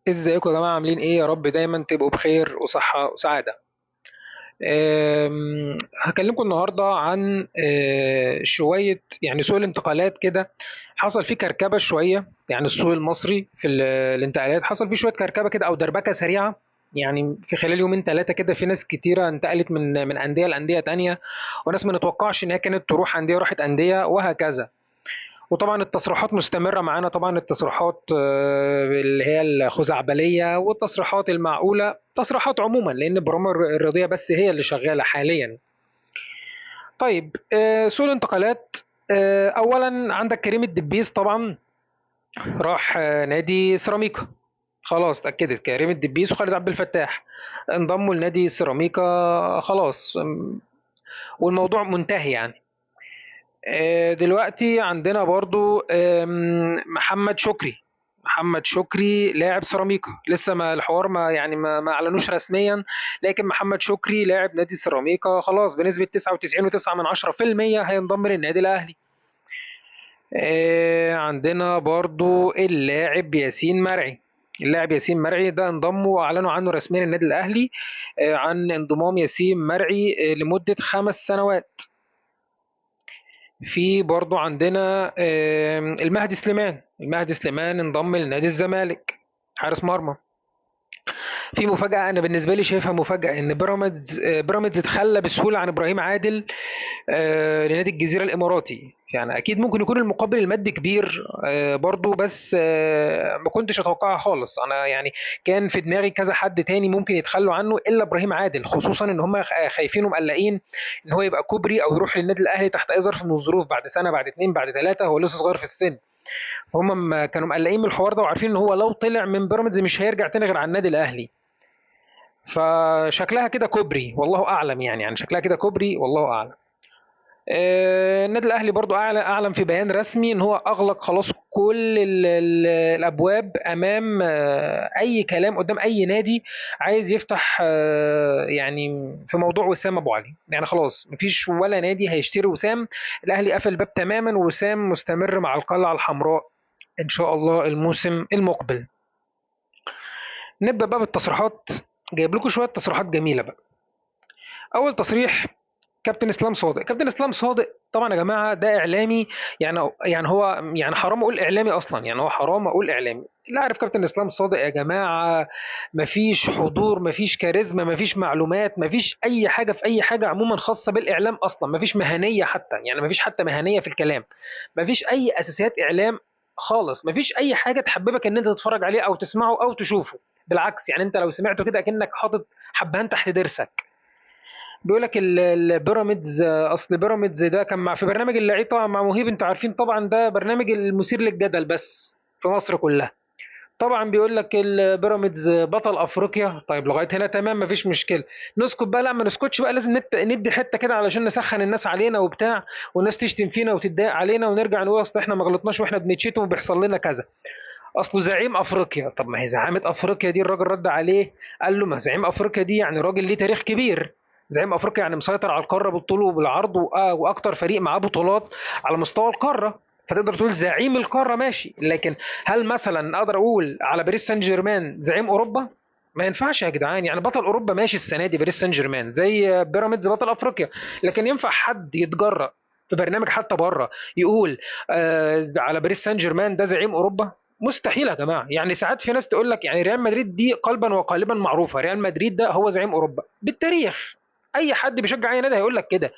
ازيكم يا جماعة؟ عاملين ايه؟ يا رب دايما تبقوا بخير وصحة وسعادة. هكلمكم النهاردة عن شوية سوق الانتقالات كده. حصل فيه كركبة شوية، السوق المصري في الانتقالات حصل فيه شوية كركبة كده أو دربكة سريعة، في خلال يومين تلاتة كده في ناس كتيرة انتقلت من أندية لأندية تانية، وناس ما نتوقعش إن هي كانت تروح أندية راحت أندية وهكذا. وطبعا التصريحات مستمرة معانا، طبعا التصريحات اللي هي الخزعبلية والتصريحات المعقولة، تصريحات عموما لأن البرامج الرياضية بس هي اللي شغالة حاليا. سوق الانتقالات، أولا عندك كريم الدبيس طبعا راح نادي سيراميكا، خلاص اتأكدت كريم الدبيس وخالد عبد الفتاح انضموا لنادي سيراميكا خلاص، والموضوع منتهي. دلوقتي عندنا برضو محمد شكري، محمد شكري لاعب سيراميكا، لسه ما الحوار ما يعني ما, ما اعلنوش رسميا، لكن محمد شكري لاعب نادي سيراميكا خلاص بنسبة تسعة وتسعين وتسعة من عشرة في المية هينضم للنادي الأهلي. عندنا برضو اللاعب ياسين مرعي، اللاعب ياسين مرعي ده انضم واعلنوا عنه رسميا النادي الأهلي، عن انضمام ياسين مرعي، لمدة 5 سنوات. في برضو عندنا، المهدي سليمان، المهدي سليمان انضم لنادي الزمالك حارس مرمى. في مفاجأة أنا بالنسبة لي شايفها مفاجأة، إن بيراميدز اتخلى بسهولة عن إبراهيم عادل، لنادي الجزيرة الإماراتي. أكيد ممكن يكون المقابل المادي كبير، برضو، بس، ما كنتش أتوقعها خالص. أنا كان في دماغي كذا حد تاني ممكن يتخلوا عنه إلا إبراهيم عادل، خصوصاً إن هم خايفين ومقلقين إن هو يبقى كوبري أو يروح للنادي الأهلي تحت أي ظرف من الظروف بعد سنة بعد 2 بعد 3، هو لسه صغير في السن. هم كانوا مقلقين من الحوار ده وعارفين إن هو لو طلع من بيراميدز مش هيرجع تاني غير على النادي الأهلي. فشكلها كده كوبري والله أعلم، يعني شكلها كده كوبري والله أعلم. النادي الأهلي برضو أعلن في بيان رسمي إن هو أغلق خلاص كل الأبواب أمام، أي كلام قدام أي نادي عايز يفتح، في موضوع وسام أبو علي. خلاص مفيش ولا نادي هيشتري وسام، الأهلي قفل الباب تماما، ووسام مستمر مع القلعة الحمراء إن شاء الله الموسم المقبل. نبدأ بقى بالتصريحات، جايب لكم شوية تصريحات جميلة بقى. أول تصريح كابتن اسلام صادق. كابتن اسلام صادق طبعا يا جماعة ده اعلامي، يعني هو حرام اقول اعلامي اصلا، يعني هو حرام اقول اعلامي. اللي عارف كابتن اسلام صادق يا جماعة مفيش حضور، مفيش كاريزما، مفيش معلومات، مفيش اي حاجة في اي حاجة عموما خاصة بالاعلام اصلا، مفيش مهنية حتى، مفيش حتى مهنية في الكلام، مفيش اي اساسيات اعلام خالص، مفيش اي حاجة تحببك ان انت تتفرج عليه او تسمعه او تشوفه. بالعكس انت لو سمعته كده اكنك حاطط حبهان تحت ضرسك. بيقول لك البيراميدز، اصل بيراميدز ده كان في برنامج اللعيب طبعا مع مهيب، انتوا عارفين طبعا ده برنامج المثير للجدل بس في مصر كلها. طبعا بيقول لك البيراميدز بطل افريقيا، طيب لغاية هنا تمام مفيش مشكلة، نسكت بقى؟ لا ما نسكتش بقى، لازم ندي حتة كده علشان نسخن الناس علينا وبتاع، والناس تشتم فينا وتتضايق علينا، ونرجع نقول اصل احنا ما غلطناش واحنا بنتشتم وبيحصل لنا كذا. اصله زعيم افريقيا، طب ما هي زعامه افريقيا دي الراجل رد عليه قال له ما زعيم افريقيا دي يعني راجل ليه تاريخ كبير، زعيم افريقيا يعني مسيطر على القارة بالطول وبالعرض، واكتر فريق معاه بطولات على مستوى القارة، فتقدر تقول زعيم القارة ماشي. لكن هل مثلا اقدر اقول على باريس سان جيرمان زعيم اوروبا؟ ما ينفعش يا جدعان، بطل اوروبا ماشي السنة دي باريس سان جيرمان زي بيراميدز بطل افريقيا، لكن ينفع حد يتجرأ في برنامج حتى بره يقول، على باريس سان جيرمان ده زعيم اوروبا؟ مستحيل يا جماعة. ساعات في ناس تقول لك ريال مدريد دي قلبا وقالبا معروفة، ريال مدريد ده هو زعيم اوروبا بالتاريخ، اي حد بيشجع اي نادي هيقول لك كده.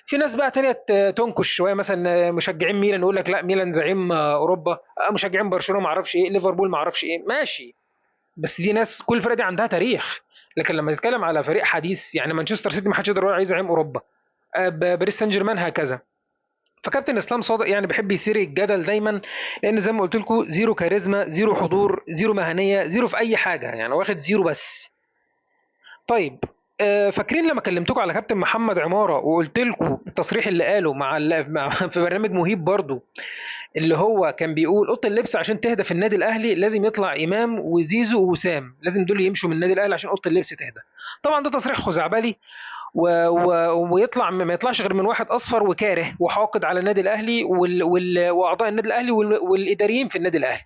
في ناس بقى تانية تنكش شوية، مثلا مشجعين ميلان يقول لك لا ميلان زعيم اوروبا، مشجعين برشلونة ما اعرفش ايه، ليفربول ما اعرفش ايه، ماشي، بس دي ناس كل فرقه دي عندها تاريخ. لكن لما تتكلم على فريق حديث مانشستر سيتي ما حدش يقدر يقول عليه زعيم اوروبا، باريس سان جيرمان هكذا. فكابتن اسلام صادق بيحب يثير الجدل دايما، لان زي ما قلت لكم zero كاريزما، zero حضور، zero مهنية، zero في اي حاجة، واخد zero بس. فاكرين لما كلمتكم على كابتن محمد عمارة وقلت لكم التصريح اللي قاله في برنامج مهيب برضو، اللي هو كان بيقول اوضة اللبس عشان تهدى في النادي الاهلي لازم يطلع امام وزيزو ووسام، لازم دول يمشوا من النادي الاهلي عشان اوضة اللبس تهدى. طبعا ده تصريح خزعبلي ويطلع ما يطلعش غير من واحد اصفر وكاره وحاقد على النادي الاهلي واعضاء النادي الاهلي والاداريين في النادي الاهلي.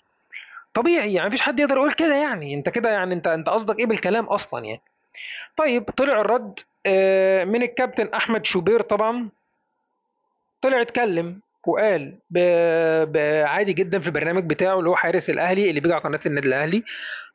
طبيعي يعني، مفيش حد يقدر يقول كده يعني، انت كده يعني انت قصدك ايه بالكلام اصلا يعني. طيب طلع الرد من الكابتن احمد شوبير، طبعا طلع اتكلم وقال عادي جدا في البرنامج بتاعه اللي هو حارس الاهلي اللي بيجي على قناة النادي الاهلي،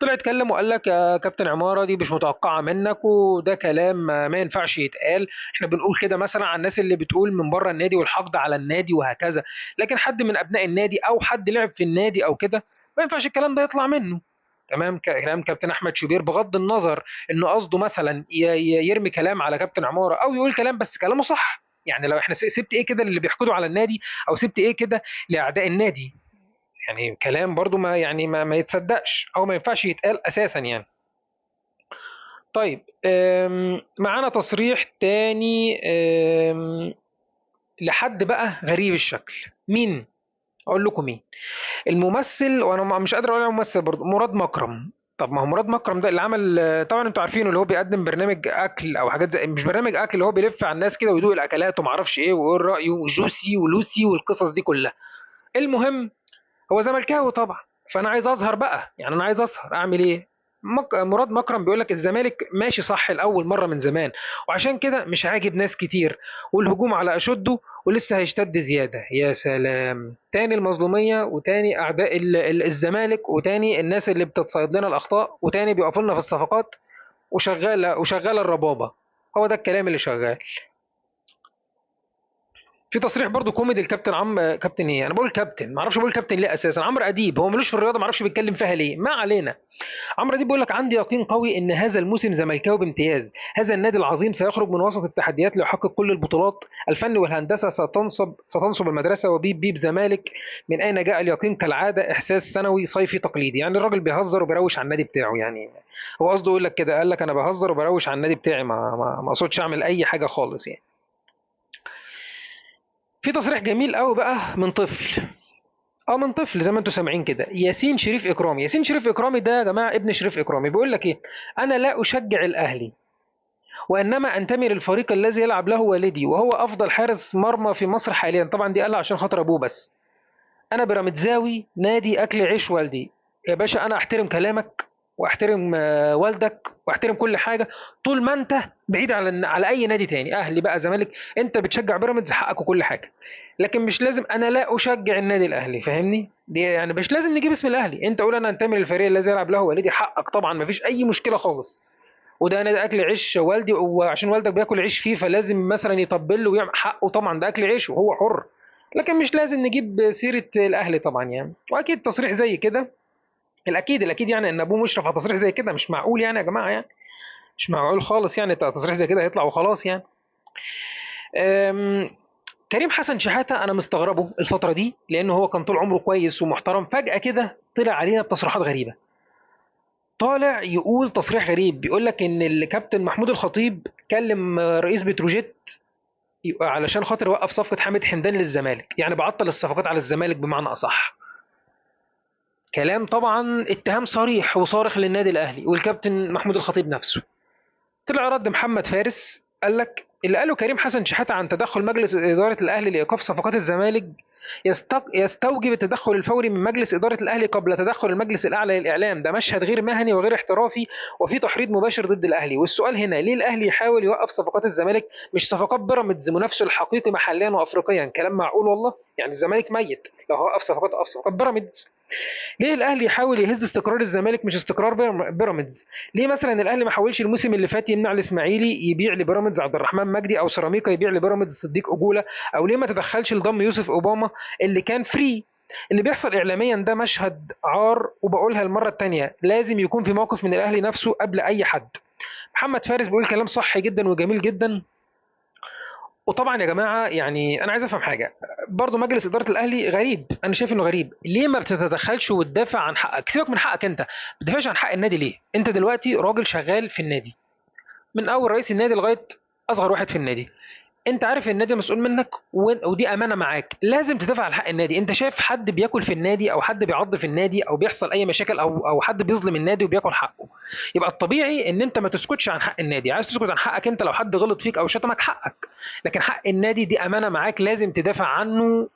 طلع اتكلم وقال لك يا كابتن عمارة دي مش متوقعه منك، وده كلام ما ينفعش يتقال، احنا بنقول كده مثلا عن الناس اللي بتقول من بره النادي والحقد على النادي وهكذا، لكن حد من ابناء النادي او حد لعب في النادي او كده ما ينفعش الكلام ده يطلع منه. تمام، كلام كابتن احمد شوبير بغض النظر انه قصده مثلا يرمي كلام على كابتن عمارة او يقول كلام، بس كلامه صح يعني. لو احنا سبت ايه كده اللي بيحقدوا على النادي، او سبت ايه كده لاعداء النادي، يعني كلام برضو ما يعني ما يتصدقش او ما ينفعش يتقال اساسا يعني. طيب معانا تصريح تاني لحد بقى غريب الشكل. مين؟ اقول لكم مين الممثل، وانا مش قادر اقول ممثل برضو، مراد مكرم. طب ما هو مراد مكرم ده اللي عمل، طبعا انتوا عارفينه، اللي هو بيقدم برنامج اكل او حاجات زي، مش برنامج اكل، اللي هو بيلف على الناس كده ويدوق الاكلات وما اعرفش ايه ويقول رايه وجوسي ولوسي والقصص دي كلها. المهم هو زملكاوي طبعا، فانا عايز اظهر بقى يعني، انا عايز اظهر، اعمل ايه؟ مراد مكرم بيقول لك الزمالك ماشي صح لاول مرة من زمان، وعشان كده مش عاجب ناس كتير، والهجوم على اشده ولسه هيشتد زيادة. يا سلام، تاني المظلوميه، وتاني اعداء الزمالك، وتاني الناس اللي بتتصيد لنا الاخطاء، وتاني بيقفوا لنا في الصفقات، وشغالة الربابه. هو ده الكلام اللي شغال. في تصريح برضو كوميدي الكابتن كابتن ايه، انا بقول كابتن، ما اعرفش بقول كابتن ليه اساسا، عمرو اديب، هو ملوش في الرياضة، ما اعرفش بيتكلم فيها ليه، ما علينا. عمرو اديب بيقول لك عندي يقين قوي ان هذا الموسم زملكاوي بامتياز، هذا النادي العظيم سيخرج من وسط التحديات ليحقق كل البطولات، الفن والهندسة ستنصب المدرسة، وبيب بيب زمالك، من اين جاء اليقين كالعادة، احساس سنوي صيفي تقليدي. يعني الراجل بيهزر وبيروش على النادي بتاعه يعني، هو قصده يقول لك كده، قال لك انا بهزر وبروش على النادي بتاعي، ما اقصدش اعمل اي حاجة خالص يعني. في تصريح جميل قوي بقى من طفل، من طفل زي ما انتم سامعين كده، ياسين شريف اكرامي. ياسين شريف اكرامي ده يا جماعة ابن شريف اكرامي، بيقول لك ايه: انا لا اشجع الاهلي، وانما انتمي للفريق الذي يلعب له والدي، وهو افضل حارس مرمى في مصر حاليا. طبعا دي قالها عشان خاطر ابوه بس. انا بيراميدزاوي، نادي اكل عيش والدي. يا باشا انا احترم كلامك واحترم والدك واحترم كل حاجة، طول ما انت بعيد على اي نادي تاني، اهلي بقى زمالك، انت بتشجع بيراميدز حقك وكل حاجة، لكن مش لازم انا لا اشجع النادي الاهلي، فاهمني؟ دي يعني مش لازم نجيب اسم الاهلي، انت قول انا انتمي للفريق الذي يلعب له والدي، حقك طبعا، مفيش اي مشكلة خالص، وده نادي اكل عيش والدي، وعشان والدك بياكل عيش فيه فلازم مثلا يطبل له ويعمل حقه، طبعا ده اكل عيش وهو حر، لكن مش لازم نجيب سيره الاهلي طبعا يعني. واكيد تصريح زي كده الاكيد يعني ان ابوه مشرف على تصريح زي كده، مش معقول يعني يا جماعة، يعني مش معقول خالص يعني تصريح زي كده هيطلع وخلاص يعني. كريم حسن شحاته انا مستغربه الفترة دي، لانه هو كان طول عمره كويس ومحترم، فجاة كده طلع علينا بتصريحات غريبة، طالع يقول تصريح غريب، بيقول لك ان الكابتن محمود الخطيب كلم رئيس بتروجيت علشان خاطر يوقف صفقة حامد حمدان للزمالك، يعني بعطل الصفقات على الزمالك بمعنى اصح. كلام طبعا اتهام صريح وصارخ للنادي الاهلي والكابتن محمود الخطيب نفسه. طلع رد محمد فارس قال لك اللي قاله كريم حسن شحاته عن تدخل مجلس ادارة الاهلي لايقاف صفقات الزمالك يستوجب التدخل الفوري من مجلس ادارة الاهلي قبل تدخل المجلس الاعلى للاعلام، ده مشهد غير مهني وغير احترافي وفي تحريض مباشر ضد الاهلي. والسؤال هنا ليه الاهلي يحاول يوقف صفقات الزمالك مش صفقات بيراميدز منافسه الحقيقي محليا وافريقيا؟ كلام معقول والله، يعني الزمالك ميت لو هوقف صفقات وقف صفقات بيراميدز. ليه الاهلي يحاول يهز استقرار الزمالك مش استقرار بيراميدز؟ ليه مثلا الاهلي ما حاولش الموسم اللي فات يمنع الاسماعيلي يبيع لبيراميدز عبد الرحمن مجدي، او سيراميكا يبيع لبيراميدز صديق اجوله، او ليه ما تدخلش لضم يوسف اوباما اللي كان free؟ اللي بيحصل اعلاميا ده مشهد عار، وبقولها المرة الثانية لازم يكون في موقف من الاهلي نفسه قبل اي حد. محمد فارس بيقول كلام صح جدا وجميل جدا. وطبعا يا جماعة يعني انا عايز افهم حاجة برضو، مجلس ادارة الاهلي غريب، انا شايف انه غريب، ليه ما بتتدخلش وتدافع عن حقك؟ سيبك من حقك انت، ما بتدافعش عن حق النادي ليه؟ انت دلوقتي راجل شغال في النادي، من اول رئيس النادي لغاية اصغر واحد في النادي، انت عارف النادي مسؤول منك ودي امانه معاك، لازم تدافع عن حق النادي. انت شايف حد بياكل في النادي او حد بيعض في النادي او بيحصل اي مشاكل او حد بيظلم النادي وبياكل حقه، يبقى الطبيعي ان انت ما تسكتش عن حق النادي. عايز تسكت عن حقك انت لو حد غلط فيك او شتمك حقك، لكن حق النادي دي امانه معاك لازم تدافع عنه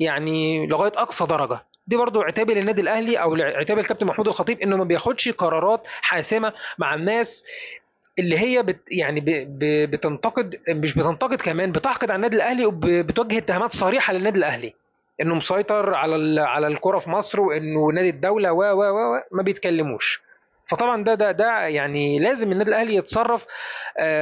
يعني لغاية اقصى درجه. دي برضو عتابي للنادي الاهلي او عتابي للكابتن محمود الخطيب، انه ما بياخدش قرارات حاسمة مع الناس اللي هي يعني بتنتقد، مش بتنتقد كمان، بتحقد على النادي الاهلي وبتوجه اتهامات صريحه للنادي الاهلي انه مسيطر على الكره في مصر، وانه نادي الدولة و و و ما بيتكلموش. فطبعا ده يعني لازم النادي الاهلي يتصرف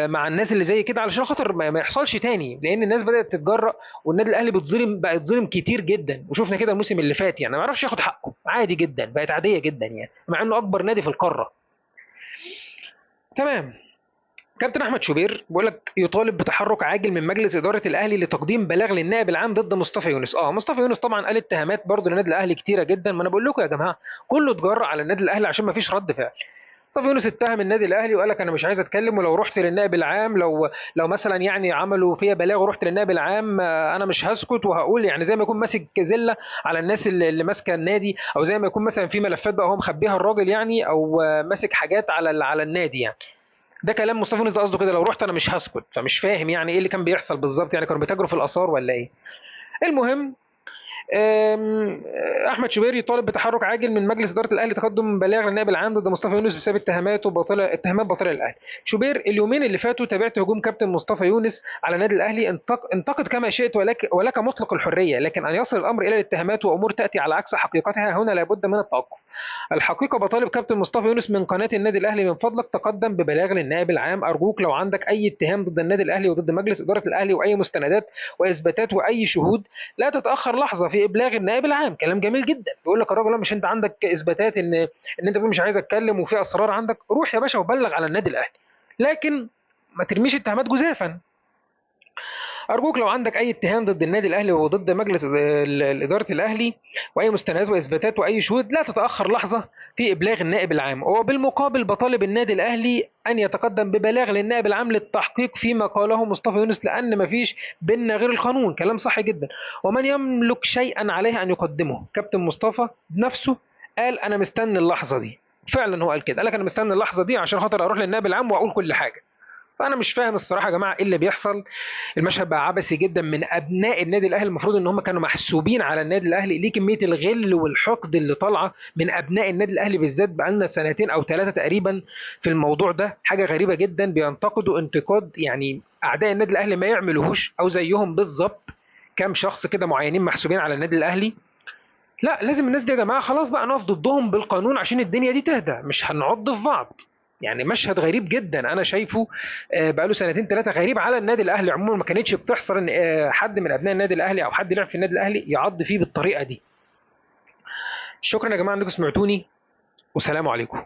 مع الناس اللي زي كده علشان خاطر ما يحصلش تاني، لان الناس بدات تتجرأ والنادي الاهلي بيتظلم، بقى يتظلم كتير جدا، وشفنا كده الموسم اللي فات يعني ما عرفش ياخد حقه عادي جدا، بقت عادية جدا يعني، مع انه اكبر نادي في القارة. تمام. كابتن احمد شوبير بيقول لك يطالب بتحرك عاجل من مجلس ادارة الاهلي لتقديم بلاغ للنائب العام ضد مصطفى يونس. مصطفى يونس طبعا قال اتهامات برضه للنادي الاهلي كتيرة جدا، ما انا بقول لكم يا جماعة كله اتجرأ على النادي الاهلي عشان ما فيش رد فعل. مصطفى يونس اتهم النادي الاهلي وقال لك انا مش عايز اتكلم، ولو رحت للنائب العام، لو مثلا يعني عملوا فيا بلاغ ورحت للنائب العام انا مش هسكت وهقول، يعني زي ما يكون ماسك زلة على الناس اللي ماسكه النادي، او زي ما يكون مثلا في ملفات بقى هو مخبيها الراجل يعني، او ماسك حاجات على النادي يعني. ده كلام مصطفى يونس، ده قصده كده، لو رحت انا مش هسكت. فمش فاهم يعني ايه اللي كان بيحصل بالظبط، يعني كانوا بيتاجروا في الاثار ولا ايه؟ المهم احمد شوبير يطالب بتحرك عاجل من مجلس ادارة الاهلي تقدم بلاغ للنائب العام ضد مصطفى يونس بسبب اتهاماته باطله، اتهامات باطله للاهلي. شوبير اليومين اللي فاتوا تابعت هجوم كابتن مصطفى يونس على النادي الاهلي، انتقد كما شئت ولك مطلق الحرية، لكن ان يصل الامر الى الاتهامات وامور تاتي على عكس حقيقتها هنا لابد من التوقف. الحقيقة بطالب كابتن مصطفى يونس من قناة النادي الاهلي من فضلك تقدم ببلاغ للنائب العام، ارجوك لو عندك اي اتهام ضد النادي الاهلي وضد مجلس ادارة الاهلي واي مستندات واثباتات واي شهود لا تتاخر لحظة في ابلاغ النائب العام. كلام جميل جدا، بيقول لك الراجل مش انت عندك اثباتات ان انت مش عايز اتكلم وفي اسرار عندك، روح يا باشا وبلغ على النادي الاهلي، لكن ما ترميش اتهامات جزافا. ارجوك لو عندك اي اتهام ضد النادي الاهلي وضد مجلس ادارة الاهلي واي مستندات واثباتات واي شهود لا تتاخر لحظة في ابلاغ النائب العام. وبالمقابل بطالب النادي الاهلي ان يتقدم ببلاغ للنائب العام للتحقيق فيما قاله مصطفى يونس، لان مفيش بيننا غير القانون. كلام صح جدا، ومن يملك شيئا عليه ان يقدمه. كابتن مصطفى بنفسه قال انا مستني اللحظة دي، فعلا هو قال كده، قال لك انا مستني اللحظة دي عشان خاطر اروح للنائب العام واقول كل حاجة. فانا مش فاهم الصراحة يا جماعة ايه اللي بيحصل. المشهد بقى عبثي جدا من ابناء النادي الاهلي، المفروض ان هم كانوا محسوبين على النادي الاهلي، ليه كمية الغل والحقد اللي طالعه من ابناء النادي الاهلي بالذات بقالنا سنتين او 3 تقريبا في الموضوع ده؟ حاجة غريبة جدا، بينتقدوا انتقاد يعني اعداء النادي الاهلي ما يعملوهوش او زيهم بالظبط، كام شخص كده معينين محسوبين على النادي الاهلي. لا، لازم الناس دي يا جماعة خلاص بقى نقف ضدهم بالقانون عشان الدنيا دي تهدى، مش هنعض في بعض. يعني مشهد غريب جدا انا شايفه بقاله سنتين 3 غريب على النادي الاهلي عموما، ما كانتش بتحصل ان حد من ابناء النادي الاهلي او حد لعب في النادي الاهلي يعض فيه بالطريقة دي. شكرا يا جماعة انكم سمعتوني، والسلام عليكم.